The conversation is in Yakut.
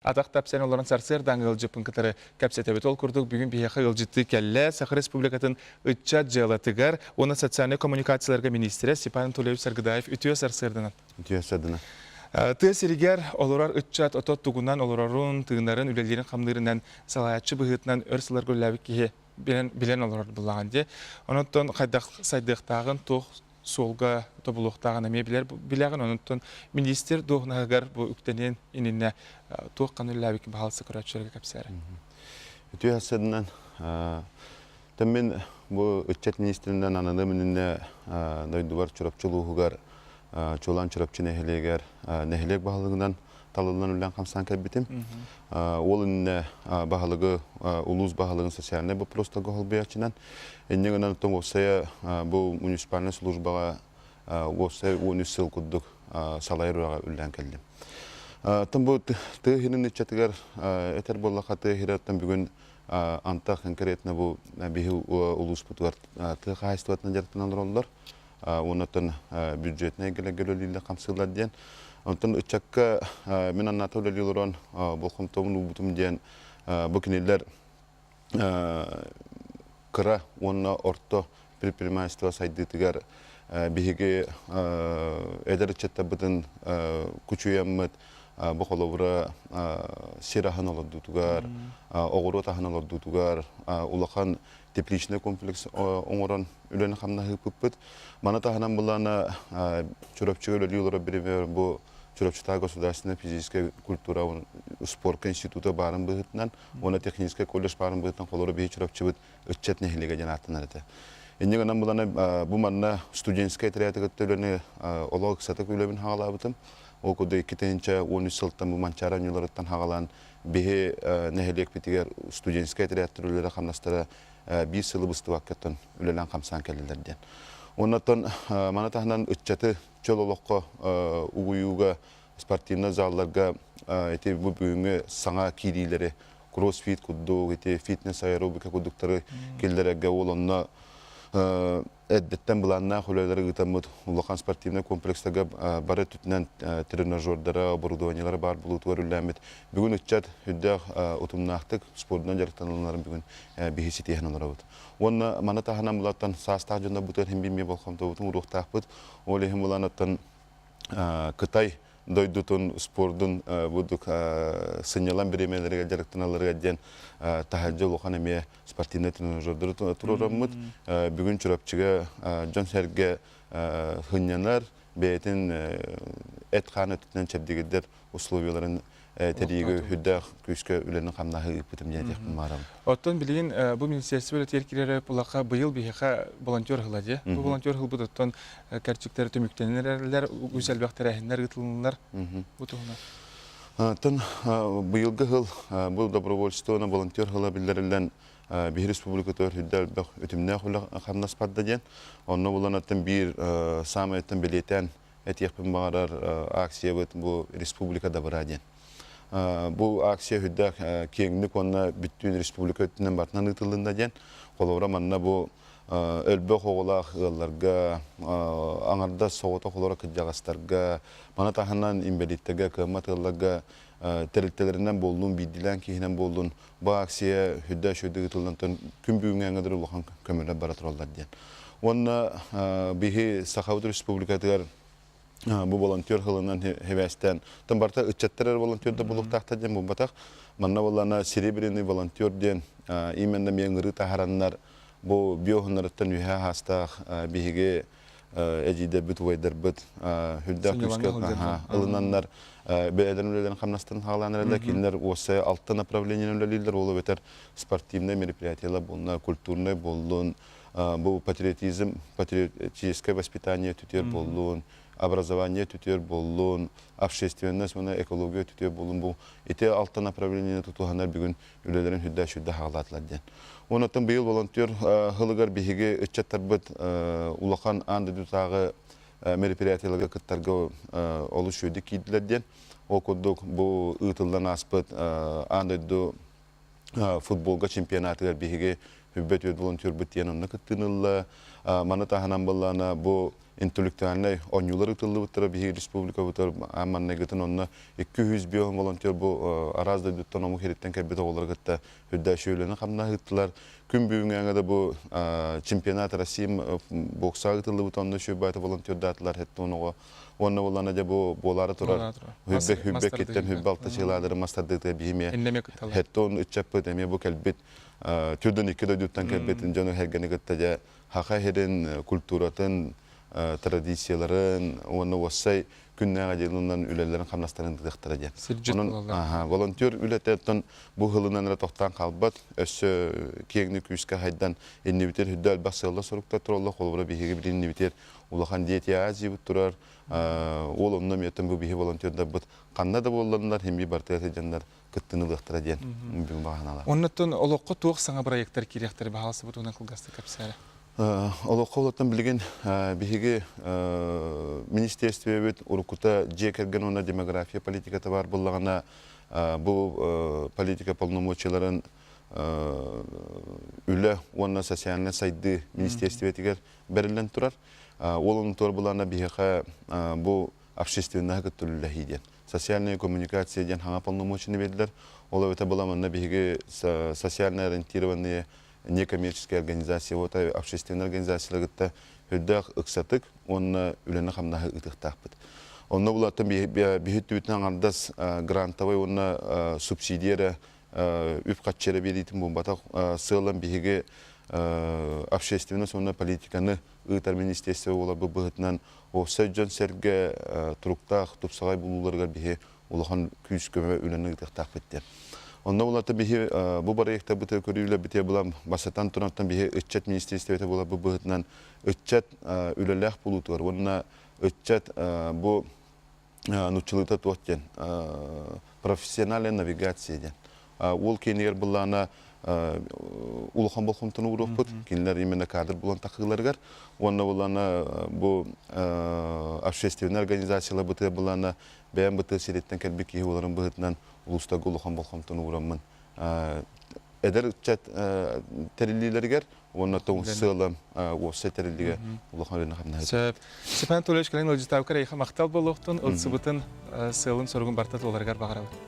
Атах тапсан олорон сарсыардаҥ ыалдьыппын кытары кэпсэтэбит. Ол курдук бүгүн биһиэхэ ыалдьыттыы кэллэ Саха Республикатын ыччат дьыалатыгар уонна социальнай коммуникацияларга министрэ Степан Анатольевич Саргыдаев. Үтүө сарсыарданан. Үтүө сарсыарданан. Тыа сиригэр олорор ыччат ото тугунан олорорун, тыынарын, үлэлиирин-хамныырынан салайааччы быһыытынан өр сылларга үлэлээбит киһи билэн, билэн олорор буллаҕын дии. Онон хайдах сайдыахтааҕын, туох суолга тобулуохтааҕын эмиэ билэр билэҕин. Онон министр дуоһунаһыгар бу үктэниэн иннинэ туох ханна үлэлээбиккин баһаалыста көрөөччүлэргэ кэпсээрэ. Үтүө сарсыарданан Тэн мин бу ыччат министринэн ананым иннинэ дойдубар Чурапчы улууһугар Чулан Чурапчы нэһилиэгэр нэһилиэк баһылыгынан талыллан үлээн хамсаан кэлбитим. Ол иннинэ баһылыгы улуус баһылыгын социальнай боппуруостарга холбуйааччынан инньэ гынан оттон уопсайа бу муниципальнай службаҕа уопсай 13 сыл курдук салайар үлэҕэ үлэлээн кэллим. Оттон бу тыа сирин ыччатыгар этэр буоллахха тыа сирэ оттон бүгүн антах конкретно бу биһи улууспутугар тыа хаһаайыстыбатынан дьарыктанан олороллор. Уонна бюджетнай эйгэлэргэ үлэлииллэр хамсыыллар диэн. Онтон ыччакка мин аннаата үлэлии олорон болҕомтобун уурбутум диэн бу кинилэр кыра уонна орто предпринимательство сайдыытыгар биһиги эдэр ыччаттарбытын кучуйаммыт бу холобура сир аһын олордуутугар, оҕуруот аһын олордуутугар улахан тепличный комплекс оҥорон үлэни хамнаһыыппыппыт. Маны таһынан былаана Чурапчыга үлэлии олорор биримэр бу Чурапчытааҕы государственная физическая культура спорка института баарын быһыытынан уонна техническэй колледж баарын быһыытынан холоро биһи Чурапчыбыт ыччат нэһилиэгэ диэн ааттанар этэ. Инньэ гынан былаана бу манна студенческай отряды кытта үлэни олох ыксатык үлэбин хаҕалаабытым. Ол курдук 2013 сылтан бу Манчаары оонньууларыттан хаҕалаан биһи нэһилиэкпитигэр студенческай отрядтар үлэлэрэ хамнастара биир сылы быстыбаккаттан үлэлээн хамсаан кэллилэр диэн. Оннотон маны таһынан ыччаты чөл олоххо угуйууга спортивнай залларга ити бу бүгүҥҥү саҥа киириилэри кроссфит курдук ити фитнес аэробика курдуктары киллэрэргэ ол онно эрдэттэн былааннаах үлэлэри ыытаммыт улахан спортивнай комплекстарга бары өттүнэн тренажердара, оборудованиелара баар буолуутугар үлэлээммит. Бүгүн ыччат үрдээх утумнаахтык спордунан дьарыктаналларын бүгүн биһи ситиһэн олоробут. Уонна маны таһынан булаттан саастаах дьоннорбутугар иһин биир болҕомтобутун уруохтаахпыт. Ол иһин булан Кытай дойдутун спордун бурдук сынньалаҥ бириэмэлэригэр дьарыктаналларыгар диэн таһырдьа улахан эмиэ спортивнай тренажердары туруораммыт. Бүгүн Чурапчыга дьон-сэргэ сынньанар, бэйэтин эт-хаан өттүнэн чэбдигирдэр условияларын тэрийиигэ үрдээх күүскэ үлэни-хамнаһы ыыппытым диэн этиэхпин баҕарабын. Оттон билигин бу министерство үлэтигэр киирэрэ булаха быйыл биһиэхэ волонтер ыла дии. Бу волонтер ылбыт оттон кэрчиктэр түмүктэнэн үгүс элбэх тэрээһиннэр ыытылыннар. Бу туһунан. Оттон быйылгы сыл бу добровольство волонтер сыла биллэриллэн биһи республикатыгар үрдэ элбэх үтүмнээх үлэ хамнас барда диэн. Онно булан оттон биир саамай оттон бэлиэтээн этиэхпин баҕарар акциябыт бу республика добра диэн. Бу акция үрдээх киэҥник уонна бүттүүн республика өттүнэн барытынан ыытылынна диэн. Холобура манна бу өлбөх оҕолоох ыалларга, аҥардас соҕотох олоро кырдьаҕастарга, маны таһынан инбэлииттэргэ, кыаммат ыалларга тэрилтэлэринэн буоллун, биирдиилээн киһинэн буоллун, бу акция үрдэ үчүгэйдик ыытыллан күн бүгүҥҥэ дылы улахан көмөлөр бара тураллар диэн. Уонна биһи Сахабыт Республикатыгар бу волонтер сылынан хибээстээн, тон барыта ыччаттар эрэ волонтердар буолуохтаахтар диэн буолбатах. Манна буоллаана серебряный волонтер диэн именно эмиэ ыҥырыы таһараннар бу биоһуннарыттан үһэ аһаастаах биһиги эдьиийдэрбит, убайдарбыт үрдээх күүскэ ылынаннар бэйэлэрин үлэлэрин хамнастарын хаалаан эрэллэр. Кинилэр уопсайа алта направлениенан үлэлииллэр. Ол эбэтэр спортивнай мероприятиелар буолна, культурнай буоллун, бу патриотизм, патриотическое воспитание түтүөр буоллун, образование түтүөр буоллун, общественность уонна экология түтүөр буоллун бу ити алта направлениены тутуһаннар бүгүн үлэлэрин үрдэ сүрдэ хаалаатылар диэн. Онон быйыл волонтер сылыгар биһиги ыччаттарбыт улахан аан дойдутааҕы мероприятиеларга кыттарга олус үчүгэйдик киирдилэр диэн. Ол курдук бу ыытыллан ааспыт аан дойду футболга чемпионатыгар биһиги Хүббэт үөт волонтербут диэн онно кыттыыны ылла. Маны таһынан буоллаҕына бу интеллектуальнай оонньуулар ыытыллыбыттара биһиги республикабытыгар аан маҥнайгытын онно 205 волонтер бу араас дойдуттан омук сириттэн кэлбит оҕолору кытта үрдээччи үлэни хамнаһы ыыттылар. Күн бүгүҥҥэ да бу чемпионат России боксаҕа ыытыллыбыт онно үчүгэй баайта волонтердаатылар хэттон оҕо. Уонна буоллаҕына дьэ бу буолаары турар хүрбэ хүрбэ киттэн хүрбэ алта чыылаадыры мас тардыытыгар биһи эмиэ хэттон ыччаппыт эмиэ бу кэлбит түрдөн икки дойдуттан кэлбит дьону сэргэни кытта дьэ Саха сирин культуратын, традицияларын уонна уоссай күннээҕи дьылынан үлэлэрин-хамнастарын ыытыахтара диэн. Онон волонтер үлэтэ оттон бу сылынан эрэ тохтоон хаалбат, өссө киэҥник күүскэ хайдан иннибитигэр үрдэ элбэх сыалла-соруктар тураллар. Холобура, биһиги билигин иннибитигэр улахан Дети Азиябыт турар. Ол онно эмиэ бу биһи волонтердарбыт ханна да буолланнар, химби бартыгар сылдьаннар кыттыны ылыахтара диэн бүгүн баҕа Оннуттан олоххо туох саҥа проекттар киириэхтэрэ баһаалысыбыт уонна кылгастык кэпсээрэ. Олоххо олоттон билигин биһиги министерствебит уруккута дьиэ кэргэн уонна демография политиката баар буоллаҕына бу политика полномочияларын үлэ уонна социальнай сайдыы министерствотигэр бэриллэн турар. Ол онтуор былаана биһиэхэ бу общественноһы кытта үлэлэһии диэн. Социальная коммуникация диэн хаҥа полномочияны биэрдилэр. Ол эбэтэ была манна биһиги социально ориентированные некоммерческие организации, вот общественные организациялар кытта үрдээх ыксатык уонна үлэни-хамнаһы ыытыахтаахпыт. Онно булаттан биһи түбүтүнэн аҥардас грантовай уонна субсидия эрэ үп-харчы эрэ биэриитин буолбатах сыалан биһиги общественность уонна политиканы ыытар министерство буоларбыт быһыытынан уопсай дьон-сэргэ туруктаах тупсаҕай булууларыгар биһи улахан күүс-көмө үлэни ыытыахтаахпыт диэн. Онно булата биһи бу проектарбытыгар көрүүлэрбитигэр булан бастатан турантан биһи ыччат министерствота буоларбыт быһыытынан ыччат үлэлээх буолуутугар уонна ыччат бу нуччалыыта туох диэн профессиональная навигация диэн уол киэнигэр былаана улахан болҕомтону ууруохпут кинилэр именно кадр булан тахыыларыгар уонна булана бу общественная организациялар бытыа былаана бэйэм бытыа сириттэн кэлбит киһи буоларын быһыытынан улуустарга улахан болҕомтону уураммын эдэр ыччат тэриллиилэригэр уонна тоҥ сыала уопсай тэриллигэ улахан үлэни хамнаһыт. Сөп. Степан Анатольевич кэлин ыалдьытаабыккар эйиэхэ махтал буолуохтун, ылсыбытын сыалын-соругун барыта туоларыгар баҕарабын.